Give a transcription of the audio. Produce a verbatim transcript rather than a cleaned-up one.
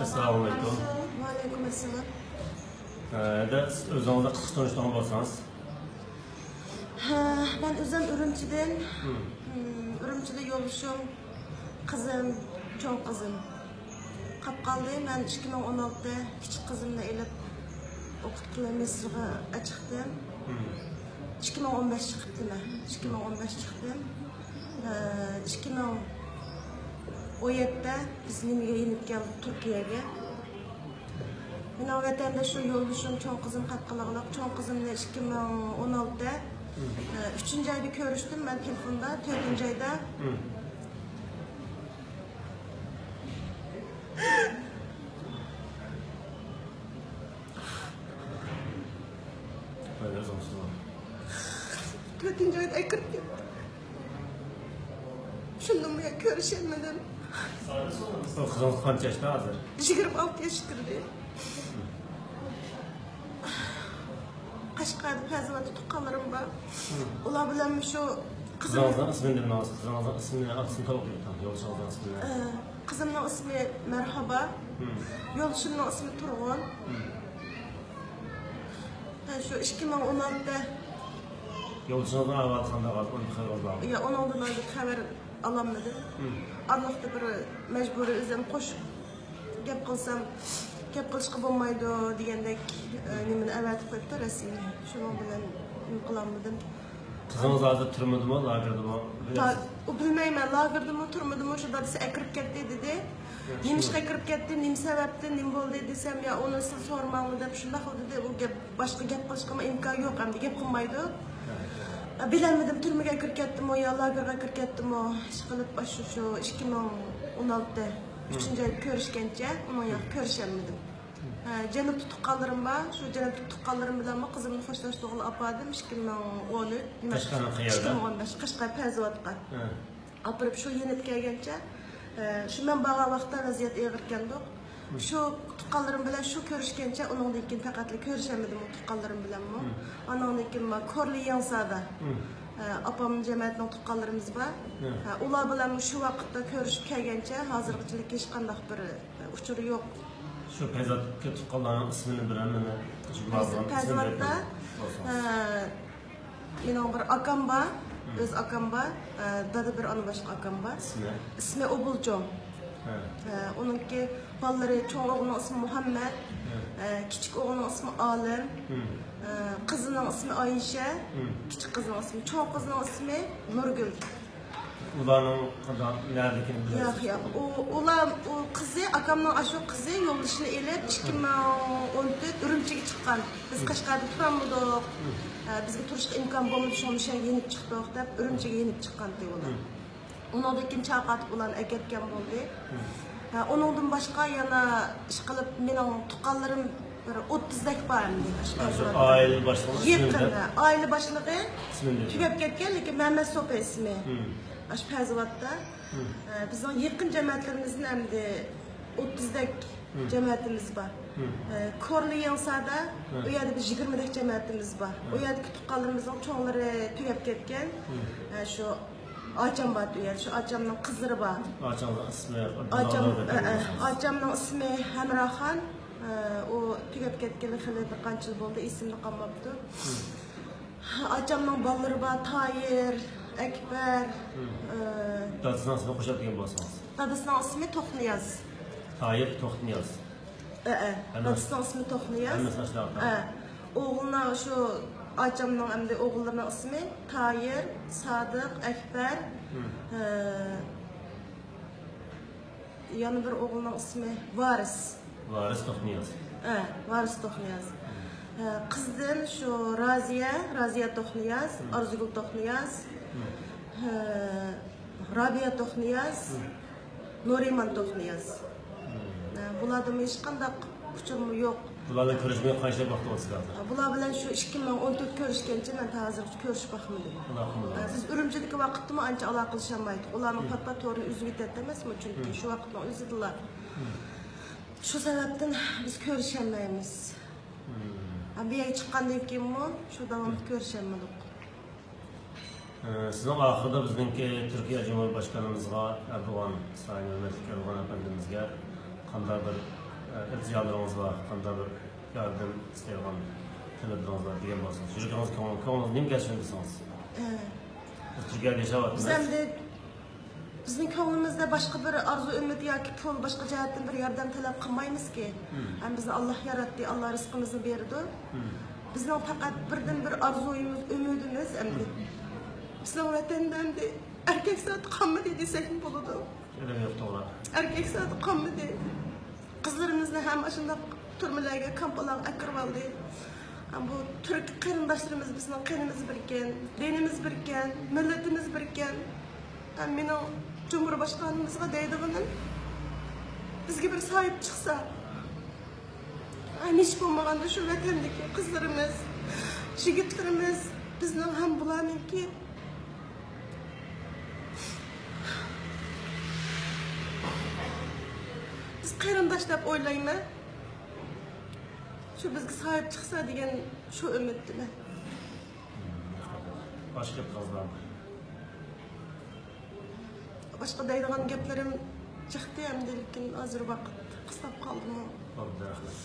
ئەسسالامۇ ئەلەيكۇم. ۋەئەلەيكۇم ئەسسالام. ئەدە سىز ئۆزىڭىزنى قىسقىچە تونۇشتۇرغان بولسىڭىز. ھە، مەن ئۆزۈم ئۈرۈمچىدىن. مم. مم، ئۈرۈمچىدە يولدىشىم، قىزىم، چوڭ قىزىم قاپ قالدى. مەن ئىككى مىڭ ئون ئالتە كىچىك قىزىمنى ئېلىپ ئوقۇتقىلى مىسىرغا چىقتىم. مم. ئىككى مىڭ ئون بەش چىقىپتىمەن. ئىككى مىڭ ئون بەش چىقتىم. ئىككى مىڭ ئون يەتتە بىز نېمىگە يېنىپ كەلدۇق، تۈركىيەگە. مېنىڭ ۋەتەندە شۇ يولدىشىم، چوڭ قىزىم قاپ قالغۇلۇق. چوڭ قىزىمنى ئىككى مىڭ ئون ئالتە ئۈچىنچى ئايدا كۆرۈشتۈم مەن تېلېفوندا، تۆتىنچى ئايدا. مم. تۆتىنچى ئايدا ئەكىرىپ كەتتى. شۇندىن بۇيان كۆرۈشەلمىدىم. ئۇ قىزىڭىز قانچە ياشتا ھازىر؟ يىگىرمە ئالتە ياشقا كىردى. قەشقەردە پەرزىۋەتلىك تۇغقانلىرىم بار. ئۇلار بىلەن شۇ قىزىم. قىزىڭىزنىڭ ئىسمىنى دېمىڭىز. قىزىڭىزنىڭ ئىسمىنى، ئاتىسىنى تولۇق ئېيتىڭ. يولدىشىڭىزنىڭ ئىسمىنى. ئە، قىزىمنىڭ ئىسمى مەرھابا. يولدىشىمنىڭ ئىسمى تۇرغۇن. ھە، شۇ ئىككى مىڭ ئون ئالتە. يولدىشىڭىزنىڭ ئەھۋالى قانداق ھازىر؟ ئۇنىڭ خەۋىرى بارمۇ؟ يا، ئۇنىڭدىن ئايرى خەۋەر ئالالمىدىم. ئارىلىقتا بىر مەجبۇرىي ئۆزۈم قوش گەپ قىلسام، گەپ قىلىشقا بولمايدۇ دېگەندەك، ئە، نېمىنى ئەۋەتىپ قويۇپتۇ رەسمىي. شۇنىڭ بىلەن نېمە قىلالمىدىم. قىزىڭىز ھازىر تۈرمىدىمۇ، لاگېردىمۇ؟ ئۇ بىلمەيمەن، لاگېردىمۇ، تۈرمىدىمۇ، شۇ دادىسى ئەكىرىپ كەتتى دېدى. نېمىشقا ئەكىرىپ كەتتى، نېمە سەۋەبتىن، نېمە بولدى دېسەم، يا ئۇنى سىز سورىماڭلار دەپ شۇنداق دېدى. ئۇ گەپ، باشقا گەپ قىلىشقىمۇ ئىمكان يوق، ئەمدى گەپ قىلمايدۇ. ئە، بىلەلمىدىم، تۈرمىگە كىرىپ كەتتىمۇ يا لاگېرغا كىرىپ كەتتىمۇ. ئىشقىلىپ، ئاشۇ شۇ ئىككى مىڭ ئون ئالتە ئۈچىنچى ئايدا كۆرۈشكەنچە، ئۇنىڭ ياقى كۆرۈشەلمىدىم. ھە، جەنۇبتا تۇغقانلىرىم بار. شۇ جەنۇبتا تۇغقانلىرىم بىلەنمۇ قىزىمنى خوشلاشتۇرغىلى ئاپاردىم ئىككى مىڭ ئون ئۈچ، نېمە، قەشقەرنىڭ قەيەردە؟ ئىككى مىڭ ئون بەش، قەشقەر پەرزىۋاتقا. ھە. ئاپىرىپ شۇ يېنىپ كەلگەنچە، ئە، شۇ مەن بارغان ۋاقىتتا ۋەزىيەت ئېغىركەندۇق. شۇ تۇغقانلىرىم بىلەن شۇ كۆرۈشكەنچە، ئۇنىڭدىن كېيىن پەقەتلا كۆرۈشەلمىدىم ئۇ تۇغقانلىرىم بىلەنمۇ. ئانىڭدىن كېيىن ما كورلى يېڭىسادا، ئە، ئاپام جەمەتىنىڭ تۇغقانلىرىمىز بار. ھە، ئۇلار بىلەن شۇ ۋاقىتتا كۆرۈشۈپ كەلگەنچە، ھازىرغىچىلىك ھېچقانداق بىر، ئە، ئۇچۇر يوق. شۇ پەرزاتتىكى تۇغقانلارنىڭ ئىسمىنى بىلەن مانا شۇ بۇلارنىڭ ئىسمىنى پەرزاتتا، بىلدۈرۈپ بولسىڭىز. ئە، مېنىڭ بىر ئاكام بار، ئۆز ئاكام بار، ئە، دادا بىر، ئانا باشقا ئاكام بار. ئىسمى؟ ئىسمى ئوبۇلجون. ھە. ئە، ئۇنىڭكى بالىلىرى، چوڭ ئوغلىنىڭ ئىسمى مۇھەممەد، ھە. ئە، كىچىك ئوغلىنىڭ ئىسمى ئالىم، ھىم. ئە، قىزىنىڭ ئىسمى ئايشە، ھىم. كىچىك قىزنىڭ ئىسمى، چوڭ قىزنىڭ ئىسمى نۇرگۈل. ئۇلارنىڭ قانداق، نەدىكىنى بىلىسىز؟ ياق، ياق. ئۇ، ئۇلار، ئۇ قىزى، ئاكامنىڭ ئاشۇ قىزى يولدىشىنى ئېلىپ، ئىككى مىڭ ئون تۆت ئۈرۈمچىگە چىققان. بىز قەشقەردە تۇرالمىدۇق. ئە، بىزگە تۇرۇشقا ئىمكان بولمىدى، شۇڭا مۇشۇ يەرگە يېنىپ چىقتۇق دەپ، ئۈرۈمچىگە يېنىپ چىققانتى ئۇلار. ئۇنىڭدىن كېيىن چاقىرتىپ ئۇلارنى ئەكەتكەن بولدى. ھە، ئۇنىڭدىن باشقا يەنە ئىشقىلىپ مېنىڭ تۇغقانلىرىم بىر ئوتتۇزدەك بار ئەمدى. شۇ ئائىلە باشلىقىنىڭ ئىسمىنى يېقىن، دەپ. ھە، ئائىلە باشلىقى ئىسمىنى دەپ. تۈگەپ كەتكەن، لېكىن مەمەت سوپى ئىسمى. ھىم. ئاشۇ پەرزىۋاتتا. ھىم. ئە، بىزنىڭ يېقىن جەمەتلىرىمىزدىن ئەمدى ئوتتۇزدەك جەمەتىمىز بار. ئە، كورلا يېڭىسادا، ئۇ يەردە بىز يىگىرمىدەك جەمەتىمىز بار. ئۇ يەردىكى تۇغقانلىرىمىزنىڭ چوڭلىرى تۈگەپ كەتكەن. ئە، شۇ ئاچام بار ئۇ يەردە، شۇ ئاچامنىڭ قىزلىرى بار. ئاچاڭنىڭ ئىسمى؟ ئاچام، ئە، ئە، ئاچامنىڭ ئىسمى ھەمراخان. ئە، ئۇ تۈگەپ كەتكىلى خېلى بىر قانچە يىل بولدى، ئېسىمدە قالماپتۇ. ئاچامنىڭ بالىلىرى بار، تايىر، ئەكبەر. ئە، دادىسىنىڭ ئىسمىنى قوشۇپ دېگەن بولسىڭىز. دادىسىنىڭ ئىسمى توختىنىياز. تايىر توختىنىياز. ئەئە، ھەممە-، دادىسىنىڭ ئىسمى توختىنىياز. ھەممىسى ئاشۇنداق. ئە، ئوغلىنىڭ، شۇ ئاچامنىڭ ئەمدى ئوغۇللىرىنىڭ ئىسمى تايىر، سادىق، ئەكبەر، ئە، يەنە بىر ئوغلىنىڭ ئىسمى ۋارىس. ۋارىس توختىنىياز. ئە، ۋارىس توختىنىياز. ئە، قىزدىن شۇ رازىيە، رازىيە توختىنىياز، ئارزۇگۈل توختىنىياز، ئە، رابىيە توختىنىياز، نۇرىمان توختىنىياز. ئە، بۇلاردىن ھېچقانداق ئۇچۇرمۇ يوق. بۇلار بىلەن كۆرۈشمىگەن قانچە ۋاقىت بولدى سىز ھازىر؟ بۇلار بىلەن شۇ ئىككى مىڭ ئون تۆت كۆرۈشكەنچە مەن ھازىرغىچە كۆرۈشۈپ باقمىدىم. ئە، بىز ئۈرۈمچىدىكى ۋاقىتتىمۇ ئانچە ئالاقىلىشالمايتتۇق. ئۇلارنىڭ پات-پات تورىنى ئۈزۈۋېتەتتى ئەمەسمۇ، چۈنكى شۇ ۋاقىتنىڭ ئۆزىدىلا. شۇ سەۋەبتىن بىز كۆرۈشەلمەيمىز. ھە، بۇ يەرگە چىققاندىن كېيىنمۇ شۇ داۋاملىق كۆرۈشەلمىدۇق. ئە، سىزنىڭ ئاخىرىدا بىزنىڭكى تۈركىيە جۇمھۇرباشقانىمىزغا ئەردوغان، سايىن ھۆرمەتلىك ئەردوغان ئەپەندىمىزگە قانداق بىر ئىلتىجالىرىڭىز بار، قانداق بىر ياردەم ئىستەيدىغان تەلەپلىرىڭىز بار دېگەن بولسىڭىز، يۈرىكىڭىز، كۆڭلىڭىز، كۆڭلىڭىز نېمە كەچۈرگەن دېسىڭىز. بىز تۈركىيەدە ياشاۋاتىمىز. بىز ئەمدى، بىزنىڭ كۆڭلىمىزدە باشقا بىر ئارزۇ ئۈمىد ياكى پۇل، باشقا جەھەتتىن بىر ياردەم تەلەپ قىلمايمىزكى. ھەم بىزنى ئاللاھ ياراتتى، ئاللاھ رىزقىمىزنى بېرىدۇ. بىزنىڭ پەقەت بىردىن بىر ئارزۇيىمىز، ئۈمىدىمىز ئەمدى، بىزنىڭ ۋەتەندە ئەمدى ئەركەك زادى قالمىدى دېسەكمۇ بولىدۇ. ئەركەك زادى قالمىدى. قىزلىرىمىزنى ھەم ئاشۇنداق تۈرمىلەرگە، كامپلارغا ئەكىرىۋالدى. ھەم بۇ تۈرك قېرىنداشلىرىمىز، بىزنىڭ قېنىمىز بىركەن، دىنىمىز بىركەن، مىللىتىمىز بىركەن. ھەم مېنىڭ جۇمھۇر باشقانىمىزغا دەيدىغىنىم، بىزگە بىر ساھىب چىقسا، ھەم ھېچ بولمىغاندا شۇ ۋەتەندىكى قىزلىرىمىز، يىگىتلىرىمىز، بىزنىڭ ھەم بۇلارنىڭكى، بىز قېرىنداش دەپ ئويلايمەن. شۇ بىزگە ساھىب چىقسا دېگەن شۇ ئۈمىدتىمەن. باشقا گەپ قالسا. باشقا دەيدىغان گەپلىرىم جىقتى ئەمدى، لېكىن ھازىر ۋاقىت قىستاپ قالدىمۇ. بولدى، رەھمەت.